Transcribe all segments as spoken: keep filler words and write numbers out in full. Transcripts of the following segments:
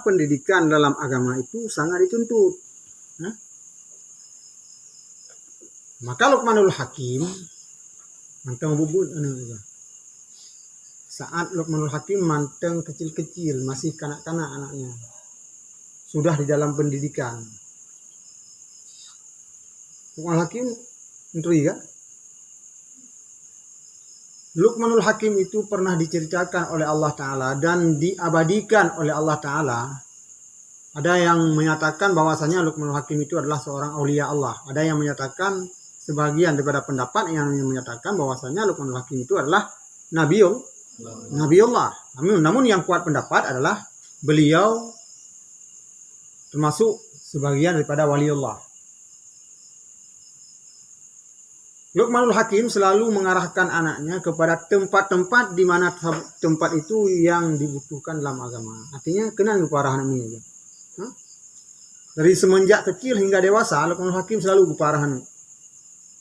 pendidikan dalam agama itu sangat dituntut. Nah, maka Luqmanul Hakim mantong bubuet aneuk. Saat Luqmanul Hakim mantong kecil-kecil, masih kanak-kanak anaknya, sudah di dalam pendidikan. Luqmanul Hakim menteri kan? Luqmanul Hakim itu pernah diceritakan oleh Allah Ta'ala dan diabadikan oleh Allah Ta'ala. Ada yang menyatakan bahwasanya Luqmanul Hakim itu adalah seorang aulia Allah. Ada yang menyatakan, sebagian daripada pendapat yang menyatakan bahwasanya Luqmanul Hakim itu adalah Nabiul-, Nabiullah. Namun, namun yang kuat pendapat adalah beliau termasuk sebagian daripada waliullah. Luqmanul Hakim selalu mengarahkan anaknya kepada tempat-tempat di mana te-, tempat itu yang dibutuhkan dalam agama. Artinya, keunan geupeurah aneuk nyoe. Ha? Dari semenjak kecil hingga dewasa, Luqmanul Hakim selalu geupeurah aneuk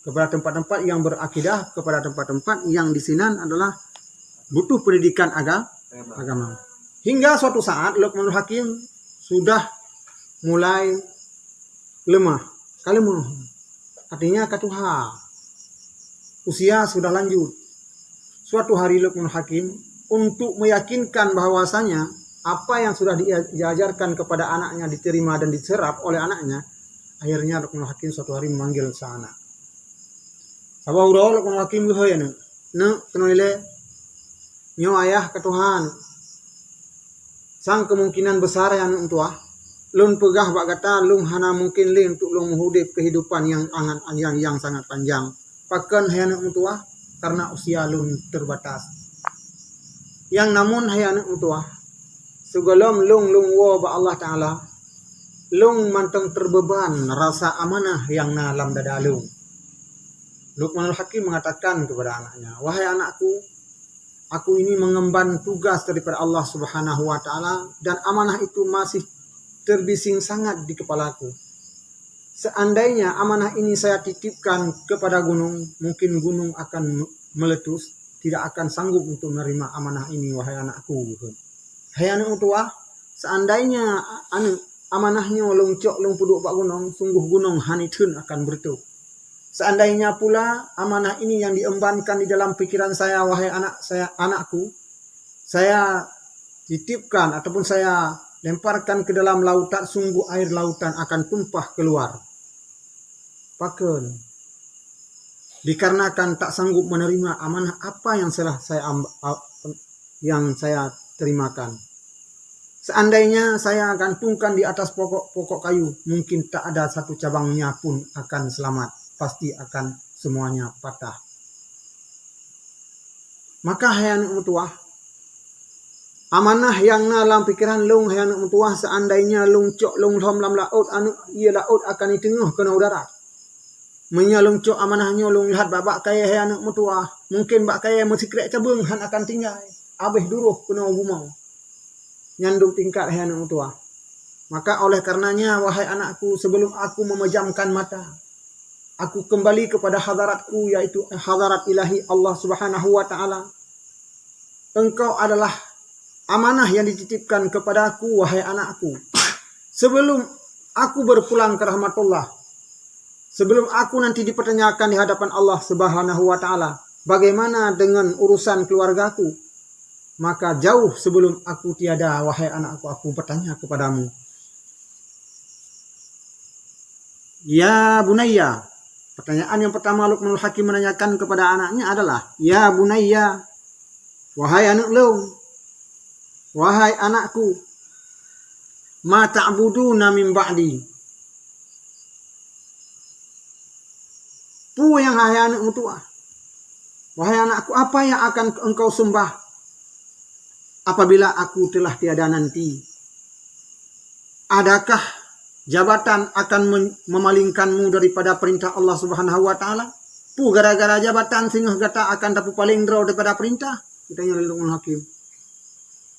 kepada tempat-tempat yang berakidah, kepada tempat-tempat yang di sinan adalah butuh pendidikan aga-, agama. Hingga suatu saat, Luqmanul Hakim sudah mulai lemah, ka leumoh. Artinya ka tuha. Usia sudah lanjut. Suatu hari Luqmanul Hakim, untuk meyakinkan bahwasanya apa yang sudah dia-, diajarkan kepada anaknya diterima dan diserap oleh anaknya, akhirnya Luqmanul Hakim suatu hari memanggil sang anak. Saboh uroe Luqmanul Hakim geuhôi aneuk, "Neuk, keunoe ilée. Nyoe ayah ka tuha. Sang kemungkinan besar, hai aneuk meutuwah, lôn peugah bak gata, lôn hana mungkin lé untuk lôn meuhudép kehidupan nyang angat, nyang, nyang sangat panjang. Pakon, hai aneuk meutuwah? Karena usia lôn terbatas. Nyang namun, hai aneuk meutuwah, sigohlom lôn, lôn woe bak Allah Ta'ala, lôn mantong teubeuban rasa amanah nyang na lam dada lôn." Luqmanul Hakim mengatakan kepada anaknya, "Wahai anakku, aku ini mengemban tugas daripada Allah Subhanahu wa Ta'ala dan amanah itu masih terbising sangat di kepalaku. Seandainya amanah ini saya titipkan kepada gunung, mungkin gunung akan me-, meletus, tidak akan sanggup untuk menerima amanah ini, wahai anakku." Hai aneuk meutuwah, seandainya a-, aneuk amanah nyoe lôn cok lôn peuduek bak gunong, sungguh gunong hana theun akan beureutoh. Seandainya pula amanah ini yang diembankan di dalam pikiran saya, wahai anak saya, anakku, saya titipkan ataupun saya lemparkan ke dalam lautan, sungguh air lautan akan tumpah keluar. Pakon? Dikarenakan tak sanggup menerima amanah apa yang telah saya amb-, a-, yang saya terimakan. Seandainya saya gantungkan di atas pokok-pokok kayu, mungkin tak ada satu cabangnya pun akan selamat, pasti akan semuanya patah. Maka, hai aneuk meutuwah, amanah nyang na lam pikeran lôn, hai aneuk meutuwah, seandainya lôn cok lôn lhom lam laôt, aneuk ié laôt akan jiteungoh keunoe u darat. Meunyoe lôn cok amanah nyoe lôn lhat bak, bak kayée, hai aneuk meutuwah, mungken bak kayée meusikrek cabeueng hán akan tinggai, abéh duroh keunoe bumoe. Nyan dum tingkat, hai aneuk meutuwah. Maka oleh karenanya, wahai anakku, sebelum aku memejamkan mata, aku kembali kepada hadaratku, yaitu hadarat ilahi Allah Subhanahu wa Ta'ala. Engkau adalah amanah yang dititipkan kepadaku, wahai anakku. Sebelum aku berpulang ke rahmatullah, sebelum aku nanti dipertanyakan di hadapan Allah Subhanahu wa Ta'ala, bagaimana dengan urusan keluargaku? Maka jauh sebelum aku tiada, wahai anakku, aku bertanya kepadamu. Ya bunayya, pertanyaan yang pertama Luqmanul Hakim menanyakan kepada anaknya adalah, "Ya bunayya, wahai aneuk lôn, wahai anakku, ma ta'buduna min ba'di?" Peue nyang, hai aneuk meutuwah? Wahai anakku, apa yang akan engkau sembah apabila aku telah tiada nanti? Adakah jabatan akan men-, memalingkanmu daripada perintah Allah Subhanahu wa Ta'ala? Peue gara-gara jabatan singoh gata akan tapeupaleng droe daripada perintah? Geutanyong lé Luqmanul Hakim.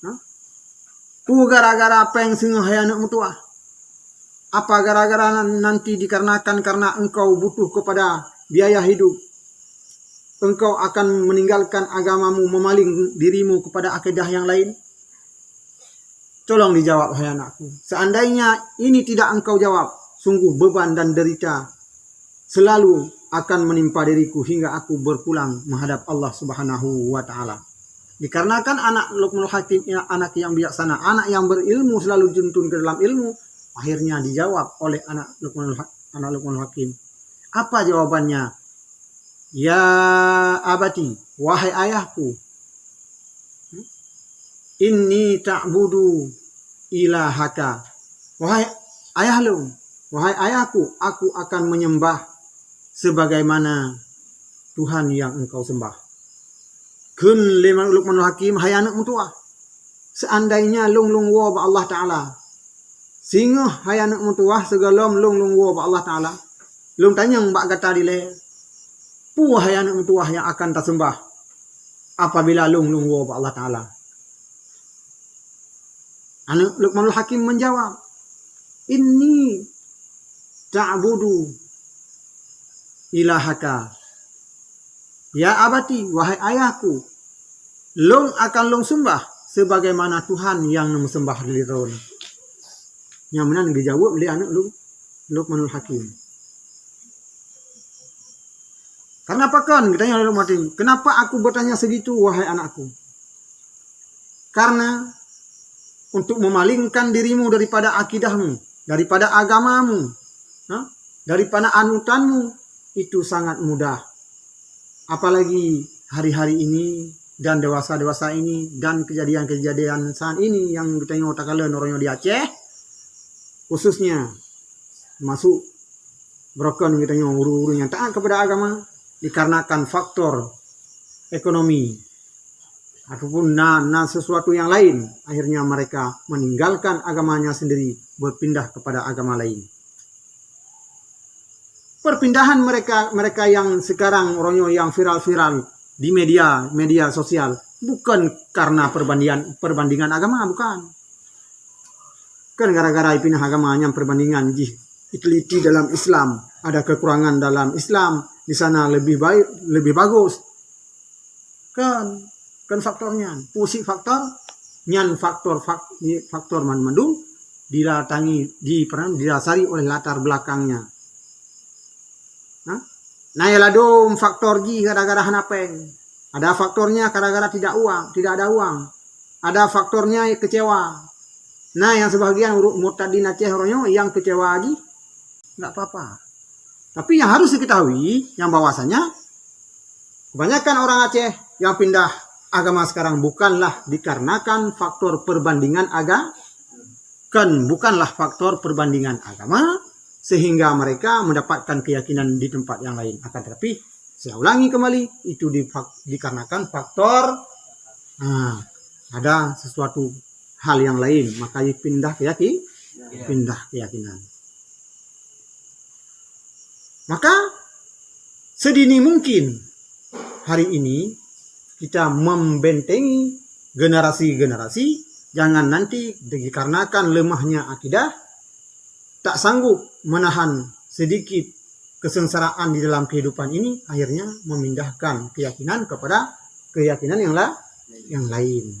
Ha? Peue gara-gara péng singoh, hai aneuk meutuwah? Apa gara-gara nan-, nanti dikarenakan karena engkau butuh kepada biaya hidup, engkau akan meninggalkan agamamu, memaling dirimu kepada akidah yang lain? Tolong dijawab, hai anakku. Seandainya ini tidak engkau jawab, sungguh beban dan derita selalu akan menimpa diriku hingga aku berpulang menghadap Allah Subhanahu wa Ta'ala. Dikarenakan anak Luqmanul Hakim, ya, anak yang bijaksana, anak yang berilmu, selalu dituntun ke dalam ilmu, akhirnya dijawab oleh anak Luqmanul Ha-, anak Luqmanul Hakim. Apa jawabannya? "Ya abati, wahai ayahku, inni ta'budu ilahaka." Wahai ayah lôn, wahai ayahku, aku akan menyembah sebagaimana Tuhan yang engkau sembah. Kheun lé Luqmanul Hakim, hai aneuëk meutuwah, seandainya lôn lôn woe bak Allah Ta'ala, singoh hai aneuëk meutuwah, sigohlom lôn lôn woe bak Allah Ta'ala, lôn tanyong bak gata dilée, peue hai aneuëk meutuwah nyang akan taseumbah apabila lôn lôn woe bak Allah Ta'ala? Aneuëk Luqmanul Hakim menjawab, "Inni ta'budu ilahaka. Ya abati, wahai ayahku, lôn akan lôn seumbah sebagaimana Tuhan nyang neumeuseumbah lé droeneuh." Nyang meunan geujaweueb lé aneuëk Lu-, Luqmanul Hakim. Karena apa kan? Geutanyong lé Luqmanul Hakim, "Kenapa aku bertanya segitu, wahai anakku?" Karena untuk memalingkan dirimu daripada akidahmu, daripada agamamu, ha? Daripada anutanmu, itu sangat mudah. Apalagi hari-hari ini dan dewasa-dewasa ini dan kejadian-kejadian saat ini yang geutanyoe takalon uroe nyoe di Aceh, khususnya masuk beurokon geutanyoe ureuëng-ureuëng nyang taat kepada agama dikarenakan faktor ekonomi ataupun na, na sesuatu yang lain, akhirnya mereka meninggalkan agamanya sendiri, berpindah kepada agama lain. Perpindahan mereka, mereka yang sekarang uroe nyoe yang viral-viral di media, media sosial, bukan karena perbandingan, perbandingan agama, bukan. Kan gara-gara ipinah agama nyang perbandingan jih iteliti dalam Islam, ada kekurangan dalam Islam, di sana lebih baik, lebih bagus. Kan, kan faktor nyan. Pusing faktor, nyan faktor, fak-, faktor mandum dilatangi, di, pernah didasari oleh latar belakangnya. Nah, na ya ladom faktor jih gara-gara hana péng. Ada faktornya gara-gara tidak uang, tidak ada uang. Ada faktornya kecewa. Nah, yang sebahagian ureuëng murtadin Aceh uroe nyoe yang kecewa jih, nggak apa-apa. Tapi yang harus diketahui, yang bahwasanya kebanyakan orang Aceh yang pindah agama sekarang bukanlah dikarenakan faktor perbandingan agama, kan, bukanlah faktor perbandingan agama sehingga mereka mendapatkan keyakinan di tempat yang lain. Akan tetapi, saya ulangi kembali, itu di fak-, dikarenakan faktor, nah, ada sesuatu hal yang lain, maka pindah keyaki-, pindah keyakinan. Maka, sedini mungkin hari ini kita membentengi generasi-generasi, jangan nanti dikarenakan lemahnya akidah, tak sanggup menahan sedikit kesengsaraan di dalam kehidupan ini, akhirnya memindahkan keyakinan kepada keyakinan yang la-, yang lain.